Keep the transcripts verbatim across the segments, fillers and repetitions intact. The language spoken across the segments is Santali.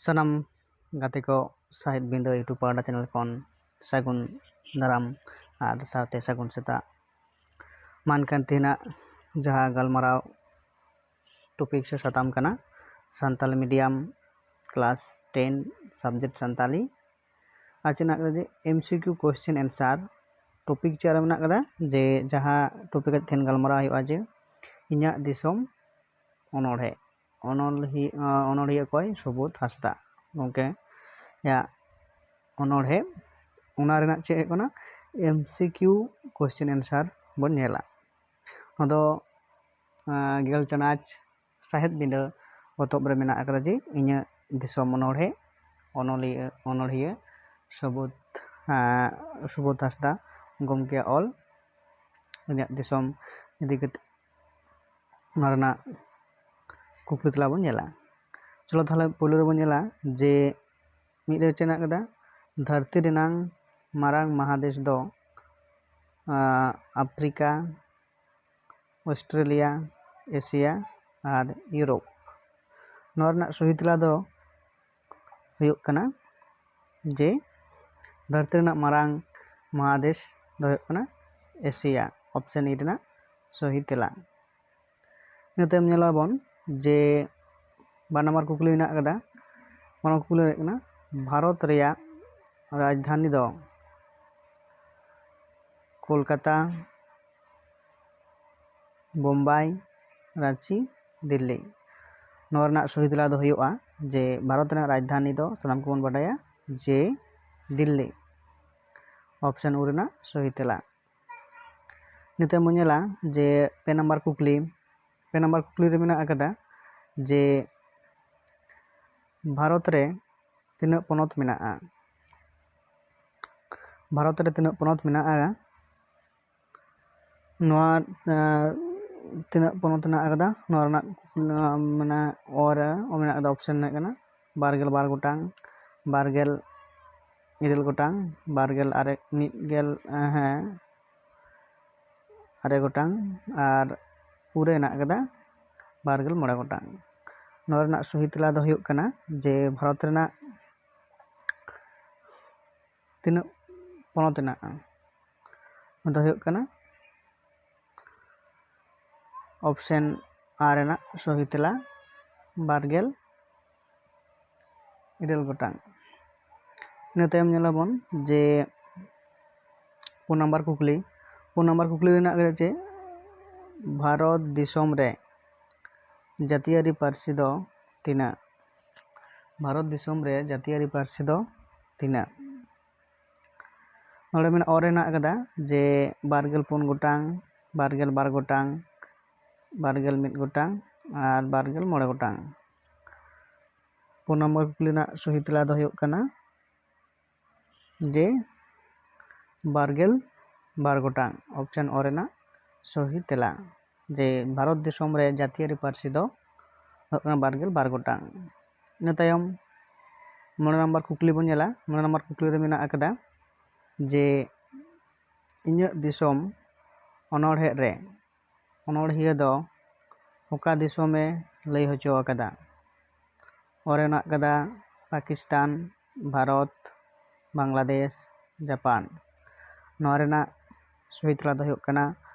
ᱥᱟᱱᱟᱢ ᱜᱟᱛᱮ ᱠᱚ, ᱥᱟᱦᱮᱫ ᱵᱤᱸᱰᱟᱹ YouTube ᱯᱟᱦᱴᱟ ᱪᱮᱱᱮᱞ ᱠᱷᱚᱱ ᱥᱟᱹᱜᱩᱱ ᱫᱟᱨᱟᱢ ᱟᱨ ᱥᱟᱶᱛᱮ ᱥᱟᱹᱜᱩᱱ ᱥᱮᱛᱟᱜ᱾ ᱢᱟ ᱮᱱᱠᱷᱟᱱ ᱛᱮᱦᱮᱧᱟᱜ ᱡᱟᱦᱟᱸ ᱜᱟᱞᱢᱟᱨᱟᱣ ᱴᱚᱯᱤᱠ ᱥᱮ ᱥᱟᱛᱟᱢ ᱠᱟᱱᱟ Santali medium class ten subject Santali. ᱟᱨ ᱪᱮᱫ ᱢᱮᱱᱟᱜ ᱠᱟᱫᱟ ᱡᱮ M C Q question answer topic ᱪᱮᱫ ᱨᱮ ᱢᱮᱱᱟᱜ ᱠᱟᱫᱟ, ᱡᱮ ᱡᱟᱦᱟᱸ ᱴᱚᱯᱤᱠ ᱟᱛᱮ ᱛᱮᱦᱮᱧ ᱜᱟᱞᱢᱟᱨᱟᱣ ᱦᱩᱭᱩᱜᱼᱟ ᱡᱮ ᱤᱧᱟᱹᱜ ᱫᱤᱥᱚᱢ ᱚᱱᱚᱬᱦᱮ᱾ ᱚᱱᱚᱞᱦᱤ-, ᱚᱱᱚᱬᱦᱤᱭᱟᱹ ᱚᱠᱚᱭ? ᱥᱩᱵᱳᱫᱷ ᱦᱟᱸᱥᱫᱟ ᱜᱚᱢᱠᱮ ᱭᱟᱜ ᱚᱱᱚᱬᱦᱮ᱾ ᱚᱱᱟ ᱨᱮᱱᱟᱜ ᱪᱮᱫ ᱦᱩᱭᱩᱜ ᱠᱟᱱᱟ, M C Q question answer ᱵᱚᱱ ᱧᱮᱞᱟ᱾ ᱱᱚᱣᱟ ᱫᱚ ᱜᱮᱞ ᱪᱟᱱᱟᱪ ᱥᱟᱦᱮᱫ ᱵᱤᱸᱰᱟᱹ ᱯᱚᱛᱚᱵ ᱨᱮ ᱢᱮᱱᱟᱜ ᱟᱠᱟᱫᱟ ᱡᱮ ᱤᱧᱟᱹᱜ ᱫᱤᱥᱚᱢ ᱚᱱᱚᱬᱦᱮ᱾ ᱚᱱᱚᱞᱤᱭᱟᱹ ᱚᱱᱚᱬᱦᱤᱭᱟᱹ ᱥᱩᱵᱳᱫᱷ ᱥᱩᱵᱳᱫᱷ ᱦᱟᱸᱥᱫᱟ ᱜᱚᱢᱠᱮᱭᱟᱜ ᱚᱞ ᱤᱧᱟᱹᱜ ᱫᱤᱥᱚᱢ ᱤᱫᱤ ᱠᱟᱛᱮ ᱚᱱᱟ ᱨᱮᱱᱟᱜ ᱠᱩᱠᱞᱤ ᱛᱮᱞᱟ ᱵᱚᱱ ᱧᱮᱞᱟ᱾ ᱪᱚᱞᱚ ᱛᱟᱦᱚᱞᱮ ᱯᱳᱭᱞᱳ ᱨᱮᱵᱚᱱ ᱧᱮᱞᱟ ᱡᱮ ᱢᱤᱫ ᱨᱮ ᱪᱮᱫ ᱢᱮᱱᱟᱜ ᱠᱟᱫᱟ, ᱫᱷᱟᱹᱨᱛᱤ ᱨᱮᱱᱟᱝ ᱢᱟᱨᱟᱝ ᱢᱟᱦᱟᱫᱮᱥ ᱫᱚ ᱟᱯᱷᱨᱤᱠᱟ, ᱚᱥᱴᱨᱮᱞᱤᱭᱟ, ᱮᱥᱤᱭᱟ ᱟᱨ ᱤᱭᱩᱨᱳᱯ᱾ ᱱᱚᱣᱟ ᱨᱮᱱᱟᱜ ᱥᱚᱦᱤ ᱛᱮᱞᱟ ᱫᱚ ᱦᱩᱭᱩᱜ ᱠᱟᱱᱟ ᱡᱮ ᱫᱷᱟᱹᱨᱛᱤ ᱨᱮᱱᱟᱜ ᱢᱟᱨᱟᱝ ᱢᱟᱦᱟᱫᱮᱥ ᱫᱚ ᱦᱩᱭᱩᱜ ᱠᱟᱱᱟ ᱮᱥᱤᱭᱟ, ᱚᱯᱥᱮᱱ ᱤ ᱨᱮᱱᱟᱜ ᱥᱚᱦᱤ ᱛᱮᱞᱟ᱾ ᱤᱱᱟᱹ ᱛᱟᱭᱚᱢ ᱧᱮᱞᱟᱵᱚᱱ ᱡᱮ ᱵᱟᱨ ᱱᱟᱢᱵᱟᱨ ᱠᱩᱠᱞᱤ ᱢᱮᱱᱟᱜ ᱟᱠᱟᱫᱟ, ᱚᱱᱟ ᱠᱩᱠᱞᱤ ᱦᱩᱭᱩᱜ ᱠᱟᱱᱟ, ᱵᱷᱟᱨᱚᱛ ᱨᱮᱭᱟᱜ ᱨᱟᱡᱽᱫᱷᱟᱱᱤ ᱫᱚ ᱠᱳᱞᱠᱟᱛᱟ, ᱵᱳᱢᱵᱟᱭ, ᱨᱟᱸᱪᱤ, ᱫᱤᱞᱞᱤ᱾ ᱱᱚᱣᱟ ᱨᱮᱱᱟᱜ ᱥᱚᱦᱤ ᱛᱮᱞᱟ ᱫᱚ ᱦᱩᱭᱩᱜᱼᱟ ᱡᱮ ᱵᱷᱟᱨᱚᱛ ᱨᱮᱱᱟᱜ ᱨᱟᱡᱽᱫᱷᱟᱱᱤ ᱫᱚ ᱥᱟᱱᱟᱢ ᱠᱚᱵᱚᱱ ᱵᱟᱰᱟᱭᱟ ᱡᱮ ᱫᱤᱞᱞᱤ, ᱚᱯᱥᱮᱱ ᱩ ᱨᱮᱱᱟᱜ ᱥᱚᱦᱤ ᱛᱮᱞᱟ᱾ ᱱᱤᱛᱚᱜ ᱵᱚᱱ ᱧᱮᱞᱟ ᱡᱮ ᱯᱮ ᱱᱟᱢᱵᱟᱨ ᱠᱩᱠᱞᱤ, ᱯᱮ ᱱᱟᱢᱵᱟᱨ ᱠᱩᱠᱞᱤ ᱨᱮ ᱢᱮᱱᱟᱜ ᱟᱠᱟᱫᱟ ᱡᱮ ᱵᱷᱟᱨᱚᱛ ᱨᱮ ᱛᱤᱱᱟᱹᱜ ᱯᱚᱱᱚᱛ ᱢᱮᱱᱟᱜᱼᱟ? ᱵᱷᱟᱨᱚᱛ ᱨᱮ ᱛᱤᱱᱟᱹᱜ ᱯᱚᱱᱚᱛ ᱢᱮᱱᱟᱜᱼᱟ? ᱱᱚᱣᱟ ᱛᱤᱱᱟᱹᱜ ᱯᱚᱱᱚᱛ ᱢᱮᱱᱟᱜ ᱟᱠᱟᱫᱟ, ᱱᱚᱣᱟ ᱨᱮᱱᱟᱜ ᱢᱟᱱᱮ ᱚ ᱨᱮ ᱚ ᱢᱮᱱᱟᱜ ᱟᱠᱟᱫᱟ, ᱚᱯᱥᱮᱱ ᱢᱮᱱᱟᱜ ᱠᱟᱱᱟ ᱵᱟᱨ ᱜᱮᱞ ᱵᱟᱨ ᱜᱚᱴᱟᱝ, ᱵᱟᱨ ᱜᱮᱞ ᱤᱨᱟᱹᱞ ᱜᱚᱴᱟᱝ, ᱵᱟᱨ ᱜᱮᱞ ᱟᱨᱮ, ᱢᱤᱫ ᱜᱮᱞ, ᱦᱮᱸ, ᱟᱨᱮ ᱜᱚᱴᱟᱝ, ᱟᱨ ᱩ ᱨᱮ ᱦᱮᱱᱟᱜ ᱟᱠᱟᱫᱟ ᱵᱟᱨ ᱜᱮᱞ ᱢᱚᱬᱮ ᱜᱚᱴᱟᱝ᱾ ᱱᱚᱣᱟ ᱨᱮᱱᱟᱜ ᱥᱚᱦᱤ ᱛᱮᱞᱟ ᱫᱚ ᱦᱩᱭᱩᱜ ᱠᱟᱱᱟ ᱡᱮ ᱵᱷᱟᱨᱚᱛ ᱨᱮᱱᱟᱜ ᱛᱤᱱᱟᱹᱜ ᱯᱚᱱᱚᱛ ᱢᱮᱱᱟᱜᱼᱟ, ᱚᱱᱟ ᱫᱚ ᱦᱩᱭᱩᱜ ᱠᱟᱱᱟ option A ᱨᱮᱱᱟᱜ ᱥᱚᱦᱤ ᱛᱮᱞᱟ ᱵᱟᱨ ᱜᱮᱞ ᱤᱨᱟᱹᱞ ᱜᱚᱴᱟᱝ᱾ ᱤᱱᱟᱹ ᱛᱟᱭᱚᱢ ᱧᱮᱞᱟᱵᱚᱱ ᱡᱮ ᱯᱩᱱ ᱱᱟᱢᱵᱟᱨ ᱠᱩᱠᱞᱤ, ᱯᱩᱱ ᱱᱟᱢᱵᱟᱨ ᱠᱩᱠᱞᱤ ᱨᱮᱱᱟᱜ ᱠᱟᱱᱟ ᱡᱮ ᱵᱷᱟᱨᱚᱛ ᱫᱤᱥᱚᱢ ᱨᱮ ᱡᱟᱹᱛᱤᱭᱟᱹᱨᱤ ᱯᱟᱹᱨᱥᱤ ᱫᱚ ᱛᱤᱱᱟᱹᱜ? ᱵᱷᱟᱨᱚᱛ ᱫᱤᱥᱚᱢ ᱨᱮ ᱡᱟᱹᱛᱤᱭᱟᱹᱨᱤ ᱯᱟᱹᱨᱥᱤ ᱫᱚ ᱛᱤᱱᱟᱹᱜ? ᱱᱚᱰᱮ ᱢᱮᱱᱟᱜ ᱚᱞ ᱨᱮ ᱦᱮᱱᱟᱜ ᱟᱠᱟᱫᱟ ᱡᱮ ᱵᱟᱨ ᱜᱮᱞ ᱯᱩᱱ ᱜᱚᱴᱟᱝ, ᱵᱟᱨ ᱜᱮᱞ ᱵᱟᱨ ᱜᱚᱴᱟᱝ, ᱵᱟᱨ ᱜᱮᱞ ᱢᱤᱫ ᱜᱚᱴᱟᱝ ᱟᱨ ᱵᱟᱨ ᱜᱮᱞ ᱢᱚᱬᱮ ᱜᱚᱴᱟᱝ᱾ ᱯᱩᱱ ᱱᱚᱢᱵᱚᱨ ᱠᱩᱠᱞᱤ ᱨᱮᱱᱟᱜ ᱥᱚᱦᱤ ᱛᱮᱞᱟ ᱫᱚ ᱦᱩᱭᱩᱜ ᱠᱟᱱᱟ ᱡᱮ ᱵᱟᱨ ᱜᱮᱞ ᱵᱟᱨ ᱜᱚᱴᱟᱝ, option A ᱨᱮᱱᱟᱜ ᱥᱚᱦᱤ ᱛᱮᱞᱟ, ᱡᱮ ᱵᱷᱟᱨᱚᱛ ᱫᱤᱥᱚᱢ ᱨᱮ ᱡᱟᱹᱛᱤᱭᱟᱹᱨᱤ ᱯᱟᱹᱨᱥᱤ ᱫᱚ ᱦᱩᱭᱩᱜ ᱠᱟᱱᱟ ᱵᱟᱨ ᱜᱮᱞ ᱵᱟᱨ ᱜᱚᱴᱟᱝ᱾ ᱤᱱᱟᱹ ᱛᱟᱭᱚᱢ ᱢᱚᱬᱮ ᱱᱟᱢᱵᱟᱨ ᱠᱩᱠᱞᱤ ᱵᱚᱱ ᱧᱮᱞᱟ᱾ ᱢᱚᱬᱮ ᱱᱟᱢᱵᱟᱨ ᱠᱩᱠᱞᱤ ᱨᱮ ᱢᱮᱱᱟᱜ ᱟᱠᱟᱫᱟ ᱡᱮ ᱤᱧᱟᱹᱜ ᱫᱤᱥᱚᱢ ᱚᱱᱚᱬᱦᱮ ᱨᱮ ᱚᱱᱚᱬᱦᱤᱭᱟᱹ ᱫᱚ ᱚᱠᱟ ᱫᱤᱥᱚᱢᱮ ᱞᱟᱹᱭ ᱦᱚᱪᱚ ᱟᱠᱟᱫᱟ? ᱚᱞ ᱨᱮ ᱢᱮᱱᱟᱜ ᱟᱠᱟᱫᱟ ᱯᱟᱠᱤᱥᱛᱟᱱ, ᱵᱷᱟᱨᱚᱛ, ᱵᱟᱝᱞᱟᱫᱮᱥ, ᱡᱟᱯᱟᱱ᱾ ᱱᱚᱣᱟ ᱨᱮᱱᱟᱜ ᱥᱚᱦᱤ ᱛᱮᱞᱟ ᱫᱚ ᱦᱩᱭᱩᱜ ᱠᱟᱱᱟ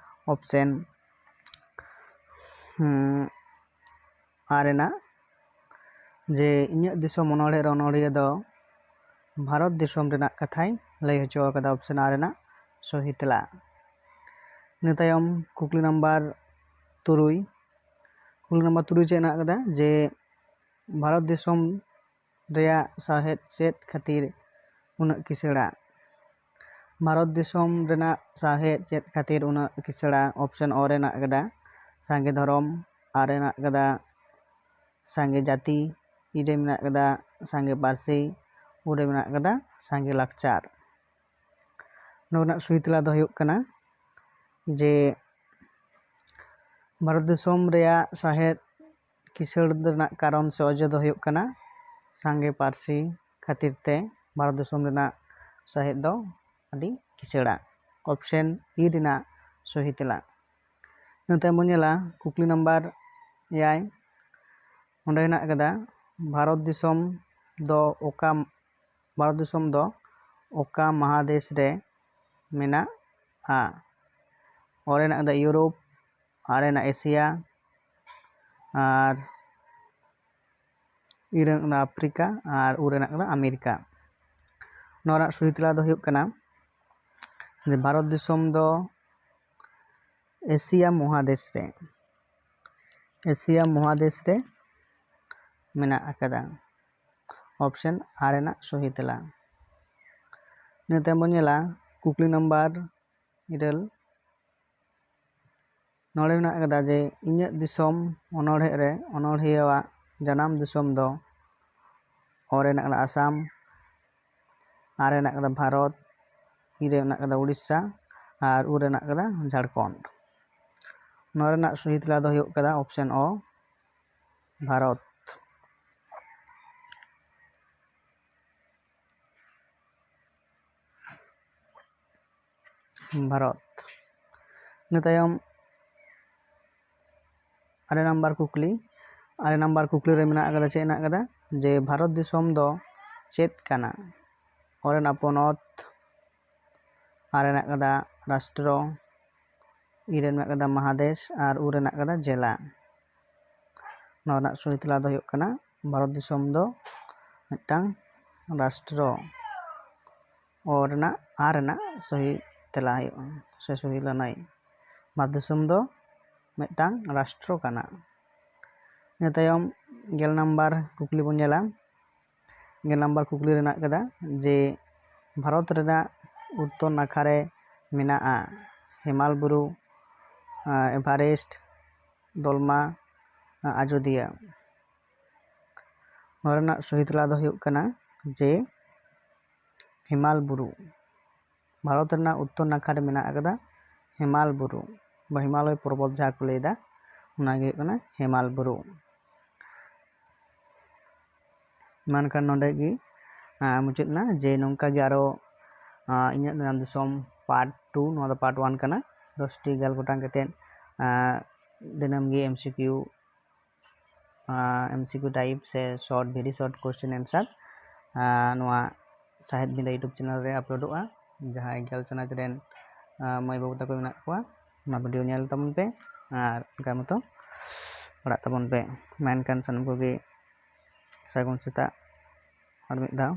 option A ᱨᱮᱱᱟᱜ, ᱡᱮ ᱤᱧᱟᱹᱜ ᱫᱤᱥᱚᱢ ᱚᱱᱚᱬᱦᱮ ᱨᱮ ᱚᱱᱚᱬᱦᱤᱭᱟᱹ ᱫᱚ ᱵᱷᱟᱨᱚᱛ ᱫᱤᱥᱚᱢ ᱨᱮᱱᱟᱜ ᱠᱟᱛᱷᱟᱭ ᱞᱟᱹᱭ ᱦᱚᱪᱚ ᱟᱠᱟᱫᱟ, option A ᱨᱮᱱᱟᱜ ᱥᱚᱦᱤ ᱛᱮᱞᱟ᱾ ᱤᱱᱟᱹ ᱛᱟᱭᱚᱢ ᱠᱩᱠᱞᱤ ᱱᱟᱢᱵᱟᱨ ᱛᱩᱨᱩᱭ, ᱠᱩᱠᱞᱤ ᱱᱟᱢᱵᱟᱨ ᱛᱩᱨᱩᱭ ᱪᱮᱫ ᱦᱮᱱᱟᱜ ᱟᱠᱟᱫᱟ ᱡᱮ ᱵᱷᱟᱨᱚᱛ ᱫᱤᱥᱚᱢ ᱨᱮᱭᱟᱜ ᱥᱟᱶᱦᱮᱫ ᱪᱮᱫ ᱠᱷᱟᱹᱛᱤᱨ ᱩᱱᱟᱹᱜ ᱠᱤᱥᱟᱹᱲᱟ? ᱵᱷᱟᱨᱚᱛ ᱫᱤᱥᱚᱢ ᱨᱮᱱᱟᱜ ᱥᱟᱶᱦᱮᱫ ᱪᱮᱫ ᱠᱷᱟᱹᱛᱤᱨ ᱩᱱᱟᱹᱜ ᱠᱤᱥᱟᱹᱲᱟ? Option A ᱨᱮ ᱦᱮᱱᱟᱜ ᱟᱠᱟᱫᱟ ᱥᱟᱸᱜᱮ ᱫᱷᱚᱨᱚᱢ, A ᱨᱮ ᱦᱮᱱᱟᱜ ᱟᱠᱟᱫᱟ ᱥᱟᱸᱜᱮ ᱡᱟᱹᱛᱤ, B ᱨᱮ ᱢᱮᱱᱟᱜ ᱟᱠᱟᱫᱟ ᱥᱟᱸᱜᱮ ᱯᱟᱹᱨᱥᱤ, C ᱨᱮ ᱢᱮᱱᱟᱜ ᱟᱠᱟᱫᱟ ᱥᱟᱸᱜᱮ ᱞᱟᱠᱪᱟᱨ᱾ ᱱᱚᱣᱟ ᱨᱮᱱᱟᱜ ᱥᱚᱦᱤ ᱛᱮᱞᱟ ᱫᱚ ᱦᱩᱭᱩᱜ ᱠᱟᱱᱟ ᱡᱮ ᱵᱷᱟᱨᱚᱛ ᱫᱤᱥᱚᱢ ᱨᱮᱭᱟᱜ ᱥᱟᱶᱦᱮᱫ ᱠᱤᱥᱟᱹᱬ ᱨᱮᱱᱟᱜ ᱠᱟᱨᱚᱱ ᱥᱮ ᱚᱡᱮ ᱫᱚ ᱦᱩᱭᱩᱜ ᱠᱟᱱᱟ ᱥᱟᱸᱜᱮ ᱯᱟᱹᱨᱥᱤ ᱠᱷᱟᱹᱛᱤᱨ ᱛᱮ ᱵᱷᱟᱨᱚᱛ ᱫᱤᱥᱚᱢ ᱨᱮᱱᱟᱜ ᱥᱟᱶᱦᱮᱫ ᱫᱚ ᱟᱹᱰᱤ ᱠᱤᱥᱟᱹᱬᱟ᱾ Option A ᱨᱮᱱᱟᱜ ᱥᱚᱦᱤ ᱛᱮᱞᱟ᱾ ᱤᱱᱟᱹ ᱛᱟᱭᱚᱢ ᱵᱚᱱ ᱧᱮᱞᱟ ᱠᱩᱠᱞᱤ ᱱᱟᱢᱵᱟᱨ ᱮᱭᱟᱭ, ᱱᱚᱰᱮ ᱦᱮᱱᱟᱜ ᱟᱠᱟᱫᱟ, ᱵᱷᱟᱨᱚᱛ ᱫᱤᱥᱚᱢ ᱫᱚ ᱚᱠᱟ, ᱵᱷᱟᱨᱚᱛ ᱫᱤᱥᱚᱢ ᱫᱚ ᱚᱠᱟ ᱢᱟᱦᱟᱫᱮᱥ ᱨᱮ ᱢᱮᱱᱟᱜᱼᱟ? ᱚ ᱨᱮ ᱦᱮᱱᱟᱜ ᱟᱠᱟᱫᱟ ᱤᱭᱩᱨᱳᱯ, ᱟᱨ ᱨᱮ ᱦᱮᱱᱟᱜ ᱮᱥᱤᱭᱟ, ᱟᱨ ᱤ ᱨᱮ ᱦᱮᱱᱟᱜ ᱟᱠᱟᱫᱟ ᱟᱯᱷᱨᱤᱠᱟ, ᱟᱨ ᱩ ᱨᱮ ᱦᱮᱱᱟᱜ ᱟᱠᱟᱫᱟ ᱟᱢᱮᱨᱤᱠᱟ᱾ ᱱᱚᱣᱟ ᱨᱮᱱᱟᱜ ᱥᱚᱦᱤ ᱛᱮᱞᱟ ᱫᱚ ᱦᱩᱭᱩᱜ ᱠᱟᱱᱟ ᱡᱮ ᱵᱷᱟᱨᱚᱛ ᱫᱤᱥᱚᱢ ᱫᱚ ᱮᱥᱤᱭᱟ ᱢᱚᱦᱟᱫᱮᱥ ᱨᱮ, ᱮᱥᱤᱭᱟ ᱢᱚᱦᱟᱫᱮᱥ ᱨᱮ ᱢᱮᱱᱟᱜ ᱟᱠᱟᱫᱟ᱾ ᱚᱯᱥᱮᱱ ᱟᱨ ᱨᱮᱱᱟᱜ ᱥᱚᱦᱤ ᱛᱮᱞᱟ᱾ ᱤᱱᱟᱹ ᱛᱟᱭᱚᱢ ᱵᱚᱱ ᱧᱮᱞᱟ ᱠᱩᱠᱞᱤ ᱱᱟᱢᱵᱟᱨ ᱤᱨᱟᱹᱞ᱾ ᱱᱚᱰᱮ ᱢᱮᱱᱟᱜ ᱟᱠᱟᱫᱟ ᱡᱮ ᱤᱧᱟᱹᱜ ᱫᱤᱥᱚᱢ ᱚᱱᱚᱬᱦᱮ ᱨᱮ ᱚᱱᱚᱬᱦᱤᱭᱟᱹᱣᱟᱜ ᱡᱟᱱᱟᱢ ᱫᱤᱥᱚᱢ ᱫᱚ ᱚ ᱨᱮ ᱦᱮᱱᱟᱜ ᱟᱠᱟᱫᱟ ᱟᱥᱟᱢ, ᱟᱨ ᱨᱮ ᱦᱮᱱᱟᱜ ᱟᱠᱟᱫᱟ ᱵᱷᱟᱨᱚᱛ, ᱤ ᱨᱮ ᱦᱮᱱᱟᱜ ᱟᱠᱟᱫᱟ ᱩᱲᱤᱥᱥᱟ, ᱟᱨ ᱩ ᱨᱮ ᱦᱮᱱᱟᱜ ᱟᱠᱟᱫᱟ ᱡᱷᱟᱲᱠᱷᱚᱸᱰ᱾ ᱱᱚᱣᱟ ᱨᱮᱱᱟᱜ ᱥᱚᱦᱤ ᱛᱮᱞᱟ ᱫᱚ ᱦᱩᱭᱩᱜ ᱠᱟᱱᱟ ᱚᱯᱥᱮᱱ ᱚ, ᱵᱷᱟᱨᱚᱛ᱾ ᱵᱷᱟᱨᱚᱛ᱾ ᱤᱱᱟᱹ ᱛᱟᱭᱚᱢ ᱟᱨᱮ ᱱᱟᱢᱵᱟᱨ ᱠᱩᱠᱞᱤ, ᱟᱨᱮ ᱱᱟᱢᱵᱟᱨ ᱠᱩᱠᱞᱤ ᱨᱮ ᱢᱮᱱᱟᱜ ᱟᱠᱟᱫᱟ, ᱪᱮᱫ ᱦᱮᱱᱟᱜ ᱟᱠᱟᱫᱟ? ᱡᱮ ᱵᱷᱟᱨᱚᱛ ᱫᱤᱥᱚᱢ ᱫᱚ ᱪᱮᱫ ᱠᱟᱱᱟ? ᱚ ᱨᱮᱱᱟᱜ ᱯᱚᱱᱚᱛ, ᱟᱨ ᱨᱮᱱᱟᱜ ᱠᱟᱫᱟ ᱨᱟᱥᱴᱨᱚ, ᱤ ᱨᱮᱱᱟᱜ ᱠᱟᱫᱟ ᱢᱟᱦᱟᱫᱮᱥ, ᱟᱨ ᱩ ᱨᱮᱱᱟᱜ ᱠᱟᱫᱟ ᱡᱮᱞᱟ᱾ ᱱᱚᱣᱟ ᱨᱮᱱᱟᱜ ᱥᱚᱦᱤ ᱛᱮᱞᱟ ᱫᱚ ᱦᱩᱭᱩᱜ ᱠᱟᱱᱟ, ᱵᱷᱟᱨᱚᱛ ᱫᱤᱥᱚᱢ ᱫᱚ ᱢᱤᱫᱴᱟᱝ ᱨᱟᱥᱴᱨᱚ᱾ ᱚ ᱨᱮᱱᱟᱜ ᱟᱨ ᱨᱮᱱᱟᱜ ᱥᱚᱦᱤ ᱛᱮᱞᱟ ᱦᱩᱭᱩᱜᱼᱟ, ᱥᱮ ᱥᱚᱦᱤ ᱞᱟᱹᱱᱟᱹᱭ᱾ ᱵᱷᱟᱨᱚᱛ ᱫᱤᱥᱚᱢ ᱫᱚ ᱢᱤᱫᱴᱟᱝ ᱨᱟᱥᱴᱨᱚ ᱠᱟᱱᱟ᱾ ᱤᱱᱟᱹ ᱛᱟᱭᱚᱢ ᱜᱮᱞ ᱱᱟᱢᱵᱟᱨ ᱠᱩᱠᱞᱤ ᱵᱚᱱ ᱧᱮᱞᱟ᱾ ᱜᱮᱞ ᱱᱟᱢᱵᱟᱨ ᱠᱩᱠᱞᱤ ᱨᱮᱱᱟᱜ ᱠᱟᱫᱟ ᱡᱮ ᱵᱷᱟᱨᱚᱛ ᱨᱮᱱᱟᱜ ᱩᱛᱛᱚᱨ ᱱᱟᱠᱷᱟ ᱨᱮ ᱢᱮᱱᱟᱜᱼᱟ ᱦᱮᱢᱟᱞ ᱵᱩᱨᱩ, ᱮᱵᱷᱟᱨᱮᱥᱴ, ᱫᱚᱞᱢᱟ, ᱟᱡᱳᱫᱤᱭᱟᱹ᱾ ᱱᱚᱣᱟ ᱨᱮᱱᱟᱜ ᱥᱚᱦᱤ ᱛᱮᱞᱟ ᱫᱚ ᱦᱩᱭᱩᱜ ᱠᱟᱱᱟ ᱡᱮ ᱦᱮᱢᱟᱞ ᱵᱩᱨᱩ᱾ ᱵᱷᱟᱨᱚᱛ ᱨᱮᱱᱟᱜ ᱩᱛᱛᱚᱨ ᱱᱟᱠᱷᱟ ᱨᱮ ᱢᱮᱱᱟᱜ ᱟᱠᱟᱫᱟ ᱦᱮᱢᱟᱞ ᱵᱩᱨᱩ, ᱵᱟ ᱦᱤᱢᱟᱞᱚᱭ ᱯᱚᱨᱵᱚᱛ ᱡᱟᱦᱟᱸ ᱠᱚ ᱞᱟᱹᱭᱫᱟ, ᱚᱱᱟᱜᱮ ᱦᱩᱭᱩᱜ ᱠᱟᱱᱟ ᱦᱮᱢᱟᱞ ᱵᱩᱨᱩ᱾ ᱢᱮᱱᱠᱷᱟᱱ ᱱᱚᱰᱮ ᱜᱮ, ᱟᱸ, ᱢᱩᱪᱟᱹᱫ ᱮᱱᱟ᱾ ᱡᱮ ᱱᱚᱝᱠᱟ ᱜᱮ ᱟᱨᱚ, ᱟᱸ, ᱤᱧᱟᱹᱜ ᱱᱟᱜᱟᱢ ᱫᱤᱥᱚᱢ part two, ᱱᱚᱣᱟ ᱫᱚ part one ᱠᱟᱱᱟ᱾ ᱫᱚᱥᱴᱤ ᱜᱮᱞ ᱜᱚᱴᱟᱝ ᱠᱟᱛᱮᱫ, ᱟᱸ, ᱫᱤᱱᱟᱹᱢ ᱜᱮ M C Q ᱮᱢ ᱥᱤ ᱠᱤᱭᱩ ᱴᱟᱭᱤᱯ ᱥᱮ ᱥᱚᱨᱴ, ᱵᱷᱮᱨᱤ ᱥᱚᱨᱴ ᱠᱚᱥᱪᱮᱱ ᱮᱱᱥᱟᱨ ᱱᱚᱣᱟ ᱥᱟᱦᱮᱫ ᱵᱤᱸᱰᱟᱹ ᱭᱩᱴᱩᱵᱽ ᱪᱮᱱᱮᱞ ᱨᱮ ᱟᱯᱞᱳᱰᱚᱜᱼᱟ᱾ ᱡᱟᱦᱟᱸᱭ ᱜᱮᱞ ᱪᱟᱱᱟᱪ ᱨᱮᱱ ᱟᱨ ᱢᱟᱹᱭ ᱵᱟᱹᱵᱩ ᱛᱟᱠᱚ ᱢᱮᱱᱟᱜ ᱠᱚᱣᱟ, ᱚᱱᱟ ᱵᱷᱤᱰᱤᱭᱳ ᱧᱮᱞ ᱛᱟᱵᱚᱱ ᱯᱮ ᱟᱨ ᱚᱱᱠᱟ ᱢᱚᱛᱚ ᱯᱟᱲᱦᱟᱜ ᱛᱟᱵᱚᱱ ᱯᱮ᱾ ᱢᱟ ᱮᱱᱠᱷᱟᱱ ᱥᱟᱱᱟᱢ ᱠᱚᱜᱮ ᱥᱟᱹᱜᱩᱱ ᱥᱮᱛᱟᱜ ᱟᱨ ᱢᱤᱫ ᱫᱷᱟᱣ᱾